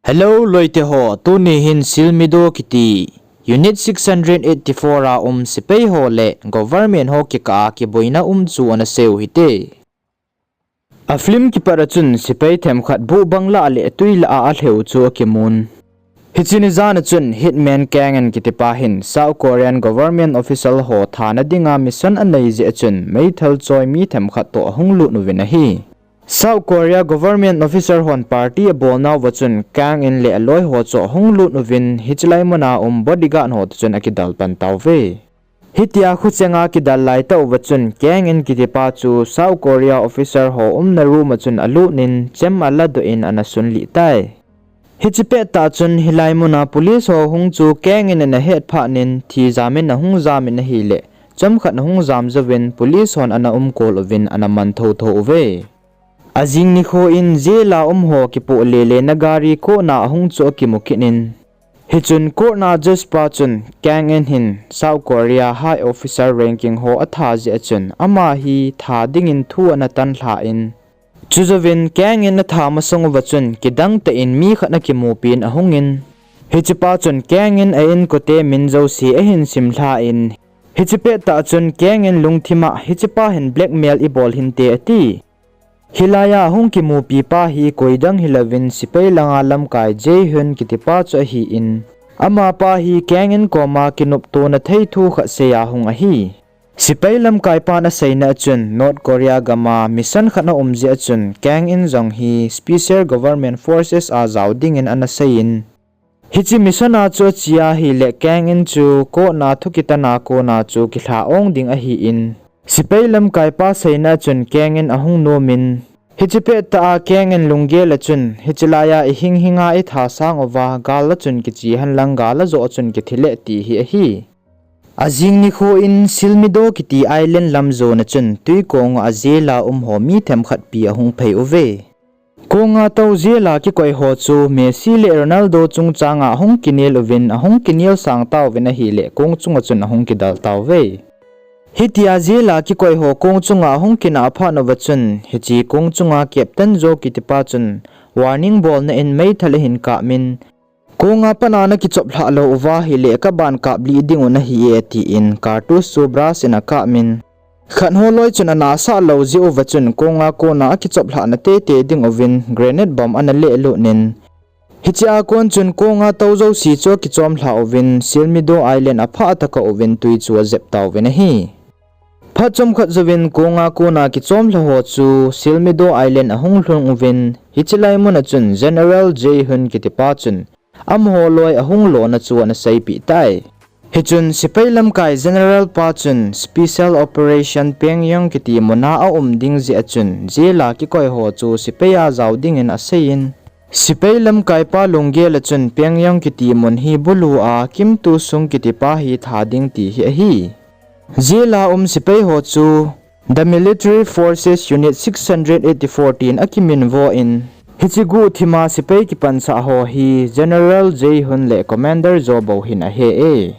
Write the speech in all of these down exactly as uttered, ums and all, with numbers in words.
Hello, loite ho, tuni hin Silmido kiti Unit six hundred eighty-four a um sepai ho le government ho kikah a kiboina um chu ana sei u hite. A film kipat a chun sepai themkhat buh bang lah le tui lah a alheu chu akimun. Hiche ni jan a chun hitman Kang In kitipa hin South Korean government official ho thana dinga mission anei jeh a chun meithal choi mi themkhat toh ahung lut uvin ahi. South Korea government officer hon party abolnauva chun Kang In le aloi ho chu ahung lut uvin hiche lai muna um bodyguard ho toh chun akidal pan tauve. Hitia khuchenga kidal laitah uva chun Kang In kitipa chu South Korea officer ho umna room a chun alut in chem aladoh in ana sunlih tai. Hiche pettah chun hilai muna police ho hung chu Kang In ana het phat in thijam in ahung jam in ahile, chomkhat ahung jam jouvin police hon ana umkol uvin ana man thotho uve. Ajing nikho in jail a um ho kipoh lele na gari court na ahung chu akimu kit in, hichun court na judge pa chun Kang In hin South Korea high officer ranking ho atha jeh a chun ama hi tha dingin thu ana tan lha in, chujouvin Kang In atha masang uva chun kidang tah in mi khat akimupin ahungin, hichepa chun Kang In a inkote min jouse ahin sim lha in, hiche pettah chun Kang In lungthim a hichepa hin blackmail ibol hinte ati. Hilai a ahung kimupi pa hi koidang hilouvin sepai langa lamkai Jae Hyun kitipa chu ahin, amapa hi Kang In koma kinoptona thei thu khat sei a hung ahi. Sepai lamkai pan aseina a chun North Korea gam a mission khat aum jeh a chun Kang In jong hi special government forces a jao dingin ana seiyin, hiche mission a chu ache ahile Kang In chu court na thu kitan a kona chu kilha ong ding ahin, sepai lamkai pa seina a chun Kang In ahung nom in, hiche pettah a Kang In lunggel a chun hiche lai a ihing hinga itha sang uva gal a chun kiche henlang gal a joh a chun kithi le ti hi ahi. Ajing nikho in Silmido kiti island lam jona chun twi kong a jail a um ho mi themkhat pi ahung phei uve. Konga tou jail a kikoi ho chu Messi le Ronaldo chungchang a ahung kinel uvin ahung kinel sang tauvin ahile kong chunga chun ahung kidal tauve. Hitia jail a kikoi ho kong chunga ahung kinah phat uva chun hiche kong chunga captain jo kitipa chun warning bolna in meithal ahin kap in, konga pat a nakichop lhah lou uva ahile kaban kap lih ding u nahi e tin cartridge chu brush in akap in, khat ho loi chun ana sah lou jeh uva chun konga kona akichop lhahna teitei ding uvin grenade bomb ana lehlut in, hiche a kon chun konga tou jouse chu akichom lha uvin Silmido Island aphah tokah uvin twi chu ajep tauvin ahi. Phat chomkhat jouvin konga kona kichom lha ho chu Silmido Island ahung lhung uvin, hiche lai mun a chun General Jae Hyun kitipa chun amaho loi ahung lona chu ana seipeh tai. Hichun sepai lamkai General pa chun Special Operation Pyongyang kiti muna aum ding jeh a chun jail a kikoi ho chu sepai a jao dingin aseiyin, sepai lamkai pa lunggel a chun Pyongyang kiti mun hi bulu a Kim Tu Sung kitipa hi tha ding ti hi ahi. Jail a um sepai ho chu The Military Forces Unit six hundred eighty-four tin akiminvo in, hiche guhthima sepai kipansah ho hi General Jae Hyun le Commander Jo bou hin ahe e.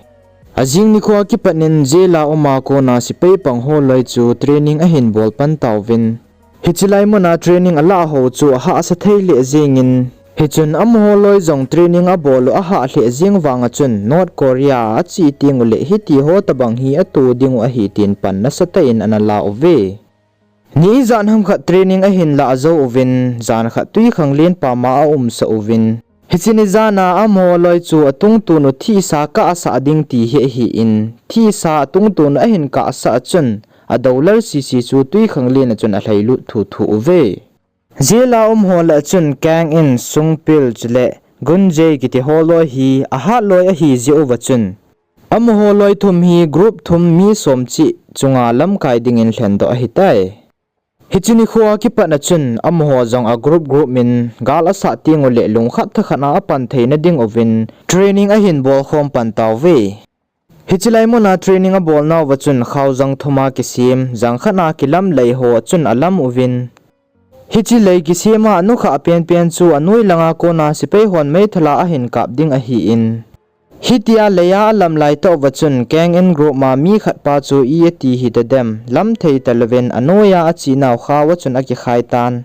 Ajing nikho a kipat in jail a um a kona sepai pang ho loi chu training ahin bol pan tauvin, hiche lai muna training alah ho chu ahahsa thei lheh jengin, hichun amaho loi jong training abol u ahah lheh jeng vanga chun North Korea a ache teng uleh hiti ho tobang hi ato ding u ahi tin pan nasatah in ana la uve. Ni ijat ham khat training ahin lah jou uvin, jan khat twikhanglen pama aumsah uvin, hiche ni jan a amaho loi chu atungtun u thihsa kahsah ding ti hi ahin, thihsa atungtun u ahin kahsah a chun, adollar sisi chu twikhanglen a chun alhailut thuthu uve. Jail a um ho lah a chun Kang In, Sung Pil chule Gun Jae kiti ho loi hi ahat loi ahi jeh uva chun, amaho loi thum hi group thum mi som cheh chunga lamkai dingin lhendoh ahitai. Hiche nikho a kipat a chun amaho jong a group group in gal asah teng uleh lungkhat thakhat a apan theina ding uvin training ahin bolkhom pan tauve. Hiche lai muna training abolnauva chun khaojang thuma kisem, jang khat a kilamlei ho chun alam uvin, hiche lei kisem a anukhah penpen chu anoi langa kona sepai hon meithal a ahin kap ding ahin, hitia lei a alam laitah uva chun Kang In group a mi khat pa chu i ati hitadem, lam thei talouvin anoi a achenau khao a chun akikhai tan.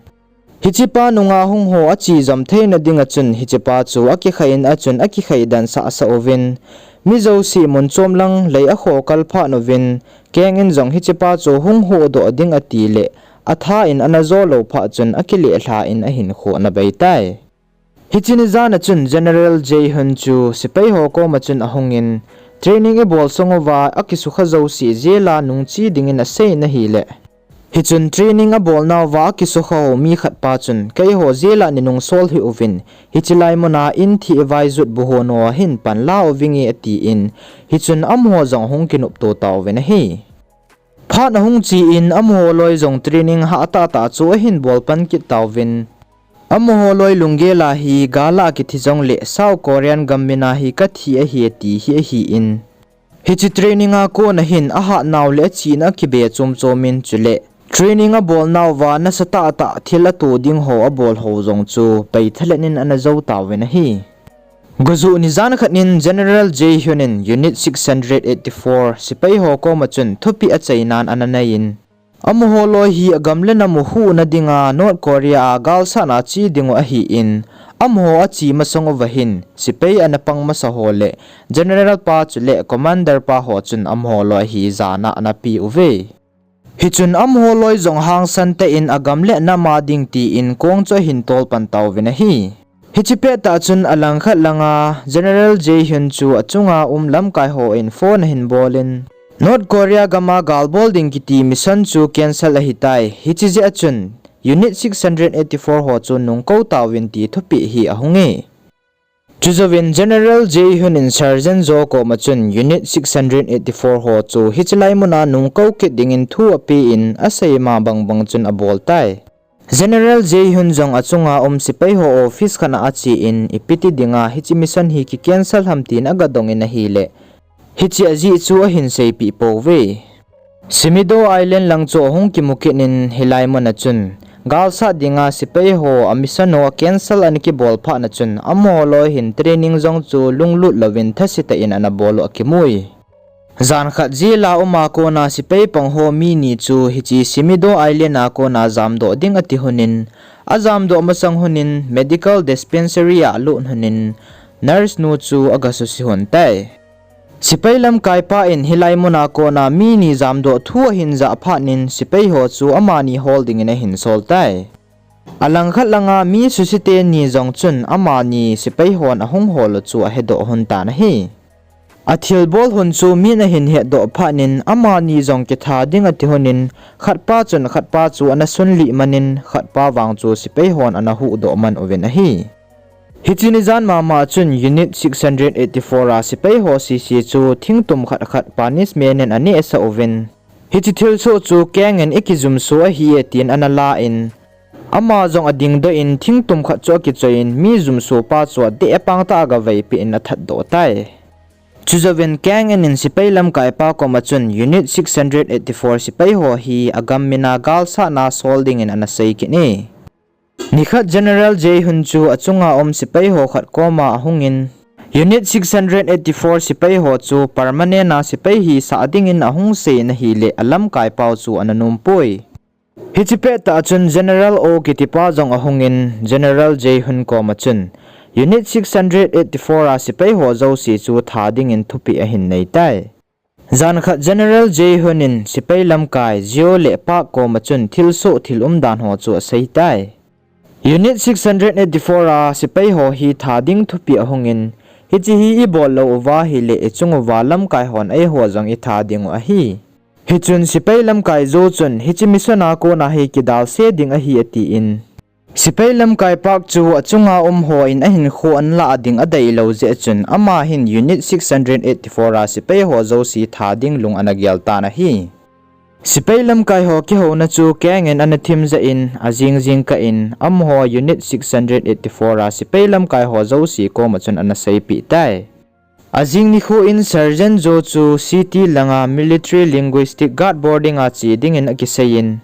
Hichepa nunga hung ho ache jom theina dinga chun hichepa chu akikhai in achun akikhai dan sahsah uvin, mi jouse mun chom lang lei akho kal phat uvin, Kang in jong hichepa chu hung huhdoh ding ati le, atha in ana jo lou phat chun akileh lha in ahinkho ana bei tai. Hiche ni jan a chun General Jae Hyun chu sepai ho koma chun ahungin, training ibol sung uva akisukha jouse jail a nungche dingin asei in ahile, hichun training abolnauva akisukha ho mi khatpa chun, keiho jail a nei nungsol hih uvin, hiche lai muna in thih vai jut bu ho nahin panla uvinge atin, hichun amaho jong ahung kinopto tauvin ahi. Phat ahung che in amaho loi jong training hah tahtah chu ahin bol pan kit tauvin. Amaho loi lunggel a hi gal a kithi jongle South Korean gam mina hi kathi ahi ati hi ahin. Hiche training a kona hin ahatnau le achihna akibe chom chom in chule training abolnauva nasatah tah thil ato ding ho abol ho jong chu peithalet in ana jou tauvin ahi. Gojuh ni jan khat in General Jae Hyun in Unit six hundred eighty-four sepai ho koma chun thupeh achainan ana neiyin, amaho loi hi agam le nam u huhna dinga North Korea a galsatna che dingu ahin, amaho ache masang uva hin sepai ana pang masa ho le General pa chule Commander pa ho chun amaho loi hi jana ana pe uve. Hichun amaho loi jong hangsan tah in agam le nam a ding tin kong chu ahin tol pan tauvin ahi. Hiche pettah chun alangkhat langa General Jae Hyun chu achunga um lamkai hon phone ahin bolin, North Korea gama gal bol ding kiti mission chu cancel ahitai. Hiche jeh a chun Unit six hundred eighty-four ho chu nungkou tauvin ti thupeh hi ahunge. Chujouvin General Jae Hyun in Sergeant Jo koma chun Unit six hundred eighty-four ho chu hiche lai muna nungkou kit dingin thu apen, asei ma bang bang chun abol tai. General Jae Hyun jong achunga um sepai ho office khat a achen, ipi ti dinga hiche mission hi kicancel ham tin agadongin ahile, hiche ajeh chu ahin seipeh pouve. Semido Island lang chu ahung kimu kit in hilai muna chun galsat dinga sepai ho a mission ho acancel ana kibol phat na chun amaho loi hin training jong chu lunglut louvin thase tah in ana bol u akimui. Jan khat jail a um a kona sepai pang ho mi ni chu hiche Semido Island a kona jamdoh ding ati lhonin, ajamdoh masang lhonin medical dispensary a alut lhonin nurse nu chu agasuse lhon tai. Sepai lamkai pa in hilai muna kona mi ni jamdoh thu ahin jah phat in sepai ho chu amani hol dingin ahin sol tai. Alangkhat langa mi suse teni jong chun amani sepai hon ahung hol u chu ahedoh lhon tan ahi. Athilbol lhon chu min ahin hetdoh phat in amani jong kitha ding ati lhonin khatpa chun khatpa chu ana sunlih man in khatpa vang chu sepai hon ana huhdoh man uvin ahi. Hiche ni jan mama chun Unit six hundred eighty-four a sepai ho sese chu thingtum khat khat punishment in anehsah uvin, hiche thilsoh chu Kang in eikijumso ahi e tin ana la in, ama jong adingdoh in thingtum khat chu akichoi in mi jumso pa chu adeh apang tah a agavei peh in athatdoh tai. Chujouvin Kang in sepai lamkai pa koma chun Unit six hundred eighty-four sepai ho hi agam mina galsatna sol dingin ana sei kit e. Nikhat General Jae Hyun chu achunga um sepai ho khat koma ahungin, Unit six hundred eighty-four sepai ho chu permanent a sepai hisah dingin ahung sei in ahile alamkai pau chu ana nompoi. Hiche pettah chun General O kitipa jong ahungin General Jae Hyun koma chun, Unit six hundred eighty-four a sepai ho jouse chu tha dingin thupeh ahin nei tai. Jan khat General Jae Hyun in sepai lamkai Jeo le Park koma chun thilsoh thil umdan ho chu asei tai. Unit six hundred eighty-four a sepai ho hi tha ding thupeh ahungin, hiche hi ibol lou uva ahile ichung uva lamkai hon eiho jong itha dingu ahi. Hichun sepai lamkai Jeo chun hiche mission a kona hi kidalse ding ahi atin, sepai lamkai Park chu achunga um hon ahinkho anlah ding adeilou jeh chun ama hin Unit six hundred eighty-four a sepai ho jouse tha ding lung ana gel tan ahi. Sepai lamkai ho kihouna chu Kang in ana thim jeh in ajing jingkah in amaho Unit six hundred eighty-four a sepai lamkai ho jouse koma chun ana seipeh tai. Ajing nikho in Sergeant Jo chu city langa Military Linguistic Guard Boarding a che dingin akiseiyin,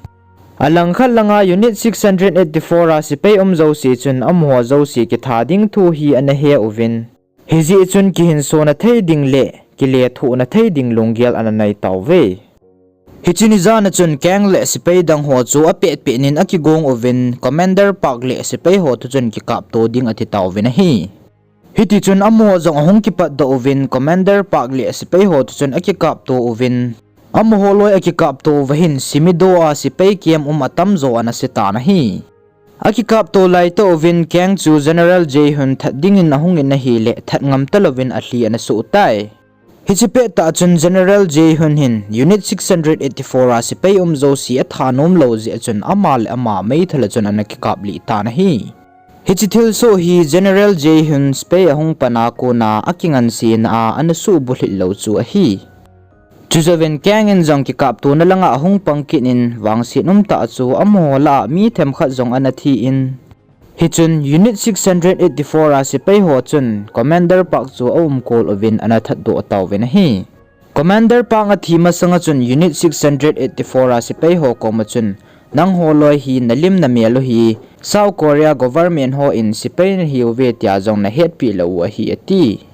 alangkhat langa Unit six hundred eighty-four a sepai um jouse chun amaho jouse kitha ding thu hi ana he uvin, hijeh chun kihinsona thei ding le kilethuhna thei ding lunggel ana nei tauve. Hiche ni jan a chun Kang le sepai dang ho chu apet pet nin akigong uvin, Commander Park le sepai ho toh chun kikapto ding ati tauvin ahi. Hiti chun amaho jong ahung kipatdoh uvin, Commander Park le sepai ho toh chun akikapto uvin, amaho loi akikapto uva hin Semido a sepai camp um atamjo ana se tan ahi. Akikapto laitah uvin Kang chu General Jae Hyun that dingin ahungin ahile, that ngam talouvin alhi ana soh tai. Hiche pettah chun General Jae Hyun hin Unit six hundred eighty-four a sepai um jouse athanom lou jeh a chun ama le ama meithal a chun ana kikaplih tan ahi. Hiche thilsoh hi General Jae Hyun sepai ahung pan a kona akingansena a ana suhbulhit lou chu ahi. Chujouvin Kang in jong kikaptona langa ahung pang kit in, vangset umtah chu amaho lah a mi themkhat jong ana thi in, hichun Unit six hundred eighty-four a sepai ho chun Commander Park chu aumkol uvin ana thatdoh tauvin ahi. Commander Park athi masanga chun Unit six hundred eighty-four a sepai ho koma chun, nangho loi hi nalim namel u hi South Korea government hon sepai nahiuve tia jong nahetpeh lou u ahi ati.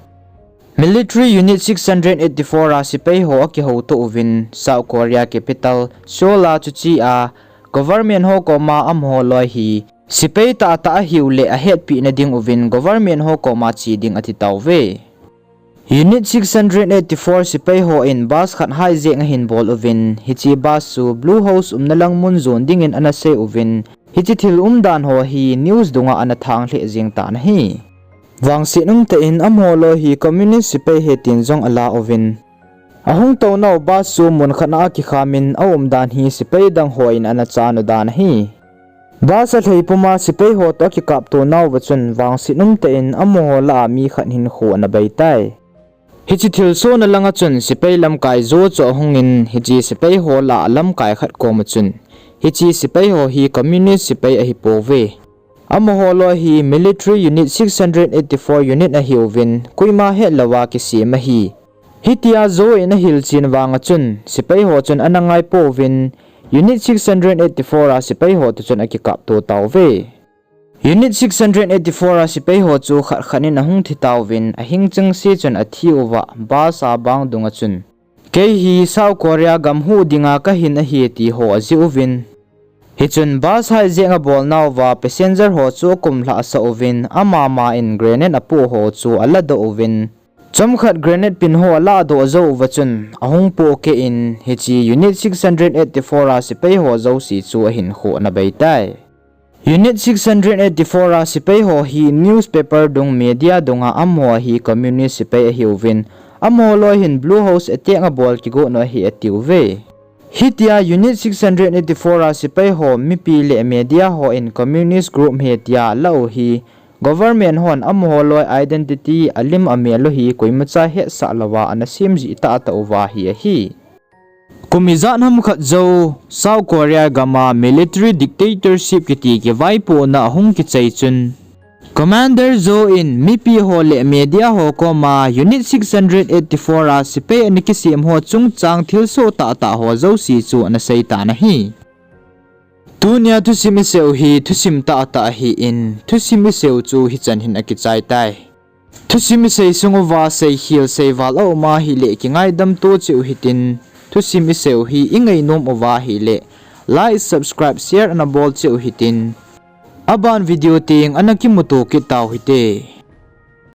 Military Unit six hundred eighty-four a sepai ho akihouto uvin South Korea capital Seoul a chuche a government ho koma amaho loi hi sepai tahtah ahiu le ahetpeh nading uvin government ho koma che ding ati tauve. Unit six hundred eighty-four sepai hon bus khat hijack ahin bol uvin, hiche bus chu Blue House umna lang mun jon dingin ana sei uvin, hiche thil umdan ho hi news dunga ana thang lheh jeng tan ahi. Vangset umtah in amaho loi hi communist sepai ahi tin jong ala uvin, ahung tounau bus chu mun khat a akikham in aumdan hi sepai dang hon ana chan u dan ahi. Bus alhai puma sepai ho toh akikapto nauva chun vangset umtah in amaho lah a mi khat hinkho ana bei tai. Hiche thilsohna langa chun sepai lamkai jo chu ahungin hiche sepai ho lah a lamkai khat koma chun, hiche sepai ho hi communist sepai ahipouve. Amaho loi hi Military Unit six hundred eighty-four unit ahiuvin, koima hetlouva kisem ahi. Hitia Jo in ahilchen vanga chun sepai ho chun ana ngaipouvin, Unit six hundred eighty-four a sepai ho toh chun akikapto tauve. Unit six hundred eighty-four a sepai ho chu khat khat in ahung thi tauvin, ahing chengse chun athi uva, bus a bang dunga chun, kei hi South Korea gam huh dinga kahin ahi ti ho ajih uvin, hichun bus hijack abol nauva passenger ho chu akumlhah sah uvin, amama in grenade apoh ho chu aladoh uvin, chomkhat grenade pin ho alahdoh jou uva chun ahung pohkeh in, hiche Unit six hundred eighty-four a sepai ho jouse chu ahinkho ana bei tai. Unit six hundred eighty-four a sepai ho hi newspaper dung, media dunga amaho hi communist sepai ahiuvin, amaho loi hin Blue House attack abol kigot u ahi atiuve. Hitia Unit six hundred eighty-four a sepai ho mipi le media hon communist group ahi tia alah u hi, government hon amaho loi identity, alim amel u hi koimacha hetsah louva ana sem jih tahtah uva hi ahi. Kum ijat ham khat jou South Korea gam a military dictatorship kiti kivaipohna ahung kichai chun, Commander Jo in mipi ho le media ho koma Unit six hundred eighty-four a sepai ana kisem ho chungchang thilsoh tahtah ho jouse chu ana seitan ahi. Tunia thusim isei u hi thusim tahtah ahin, thusim isei u chu hichan hin akichai tai. Thusim isei sung uva seikhel seival aum ahile kingaidam to cheh u hitin, thusim isei u hi ingainom uva ahile like, subscribe, share ana bol cheh u hitin, aban video teng ana kimuto kit tau hite.